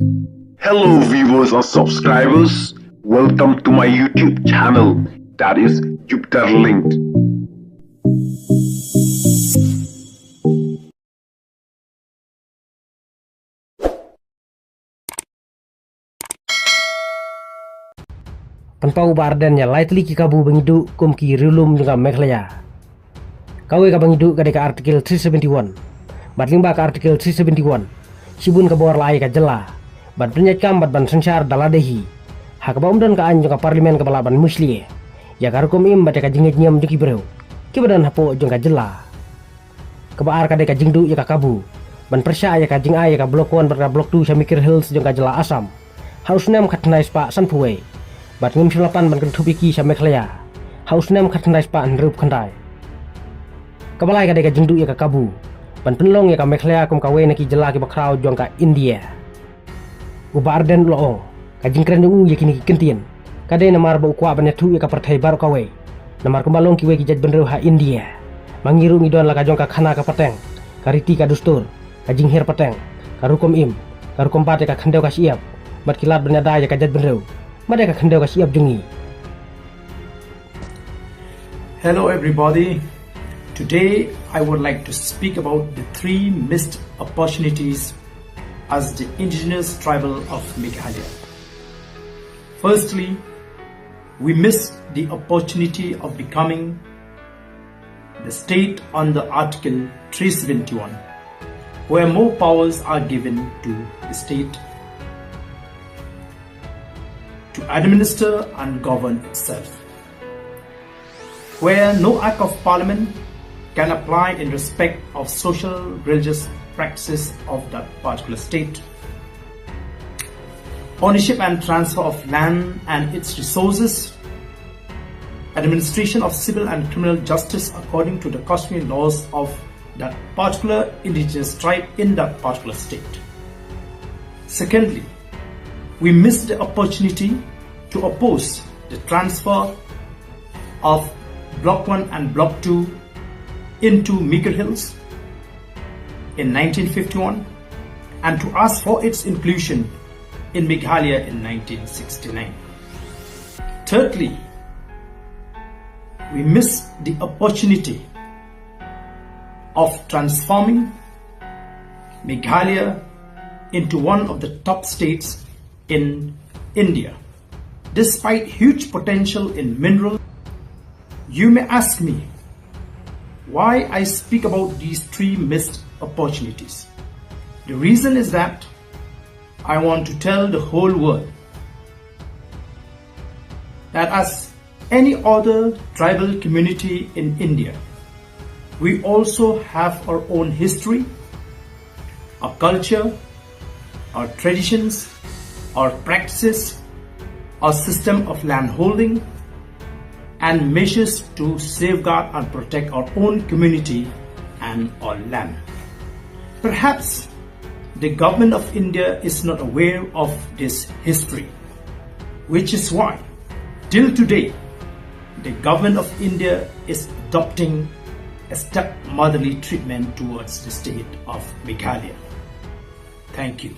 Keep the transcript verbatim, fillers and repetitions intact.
Hello viewers and subscribers, welcome to my YouTube channel, that is Jupiter Linked. Pynpaw u Bah Ardent ïa lai tylli ki kabu ba ngi duh kum ki riewlum jong ka Meghalaya. Kawei kaba ngi duh ka dei ka Article three seventy-one. Bad lyngba ka Article three seventy-one, shibun ka bor la ai ïa ka jylla ban pynïaid kam bad ban synshar da lade hi, ha kaba ym don ka aiñ jong ka Parliament kaba lah ban mushlie ïa ka rukom im bad ïa ka jingngeit niam jong ki briew kiba don hapoh jong ka jylla. Kaba ar ka dei ka jingduh ïa ka kabu ban pyrshah ïa ka jingai ïa ka Block One bad ka Block Two sha Mikir Hills jong ka jylla Assam ha u snem khatkhyndai spah sanphew wei, bad ngim shym la pan ban kynthup ïa ki sha Meghalaya ha u snem khatkhyndai spah hynriewphew khyndai. Kaba lai ka dei ka jingduh ïa ka kabu ban pynlong ïa ka Meghalaya kum kawei na ki jylla kiba khraw jong ka India. U Bah Ardent u la ong, ka jingkren jong u ïa kine ki kyntien ka dei namar ba u kwah ban ïathuh ïa ka pyrthei baroh kawei. Namar kumba long kiwei ki jaitbynriew ha India, ma ngi ruh ngi don la ka jong ka khana ka pateng, ka riti ka dustur, ka jinghiar pateng, ka rukom im, ka rukom bat ïa ka khyndew ka shyiap, bad ki lad ban ïada ïa ka jaitbynriew bad ïa ka khyndew ka shyiap jong ngi. Hello, everybody. Today, I would like to speak about the three missed opportunities as the indigenous tribal of Meghalaya. Firstly, we missed the opportunity of becoming the state under Article three seventy-one, where more powers are given to the state to administer and govern itself, where no Act of Parliament can apply in respect of social religious practices of that particular state. Ownership and transfer of land and its resources, administration of civil and criminal justice according to the customary laws of that particular indigenous tribe in that particular state. Secondly, we missed the opportunity to oppose the transfer of Block One and Block Two into Mikir Hills in nineteen fifty-one and to ask for its inclusion in Meghalaya in nineteen sixty-nine. Thirdly, we missed the opportunity of transforming Meghalaya into one of the top states in India. Despite huge potential in minerals, you may ask me why I speak about these three missed opportunities. The reason is that I want to tell the whole world that, as any other tribal community in India, we also have our own history, our culture, our traditions, our practices, our system of land holding, and measures to safeguard and protect our own community and our land. Perhaps the government of India is not aware of this history, which is why, till today, the government of India is adopting a stepmotherly treatment towards the state of Meghalaya. Thank you.